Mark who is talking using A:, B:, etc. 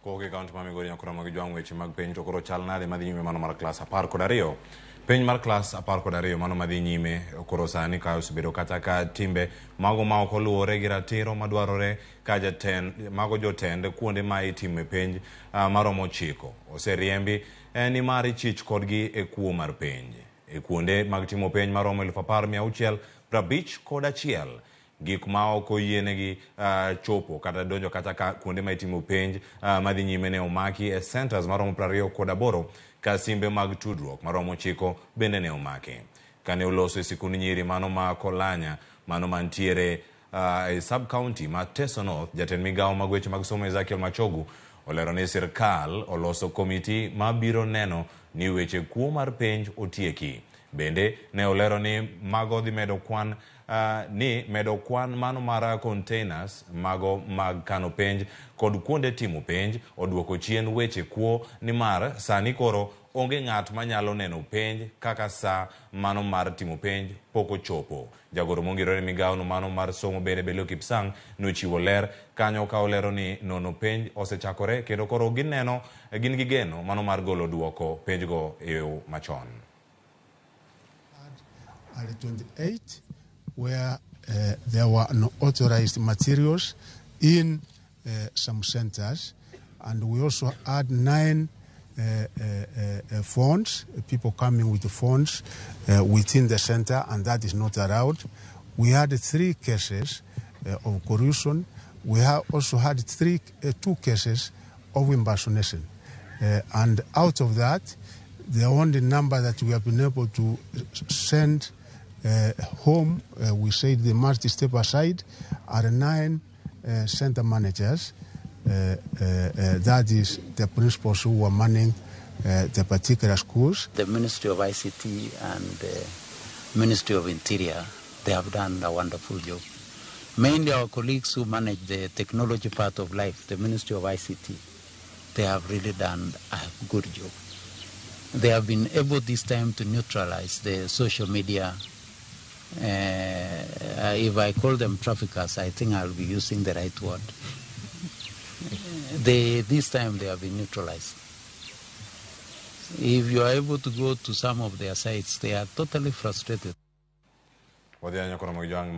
A: Kowuok e kaunti ma Migori nyaka Ramogi Jwang' weche mag penj to koro chal nade madhi nyime mano mar klas 12. Penj mar klas 12 mano madhi nyime koro sani ka osebedo kata ka timbe mago ma ok oluwore gi ratiro madwarore ka jatend mago jotend kuonde ma itime penj maromo 9 oseriembi nimar ichich kodgi e kuo mar penj. E kuonde mag timo penj maromo 10,651 gik ma ok oyienegi chopo kata donjo kata ka kuonde ma itimo penj madhi nyime ne omaki e centers maromo 28 ka simbe mag tudruok maromo 9 bende ne omaki. Kane oloso e sikund nyiri mano ma Kolanya mano mantiere e sub county ma Teso North, jatend migawo mag weche mag somo Ezekiel Machogu olero ni sirkal oloso komiti ma biro neno ni weche kuo mar penj otieki. Bende ne olero ni mago dhi medo kwan ni medo kwan mano mar containers mago mag kano penj kod kuonde timo penj oduoko chien weche kuo nimar sani koro onge ng'at manyalo neno penj kaka sa mano mar timo penj pok ochopo. Jagoro mongirore migawo no mano mar somo bende Belio Kipsang nochiwo ler kanyo ka olero ni nono penj osechakore kendo koro gineno gin gi geno mano mar golo duoko penjgo e yo machon.
B: Are 28 where there were unauthorized materials in some centers, and we also had 9 phones, people coming with the phones within the center, and that is not allowed. We had 3 cases of corruption. We have also had 2 cases of impersonation. And out of that, the only number that we have been able to send home, we said they must step aside, are 9 center managers. That is the principals who were manning the particular schools.
C: The Ministry of ICT and the Ministry of Interior, they have done a wonderful job. Mainly our colleagues who manage the technology part of life, the Ministry of ICT, they have really done a good job. They have been able this time to neutralize the social media. If I call them traffickers, I think I'll be using the right word. This time they have been neutralized. If you are able to go to some of their sites, they are totally frustrated.
A: Wadhi ahinya koro Ramogi Jwang'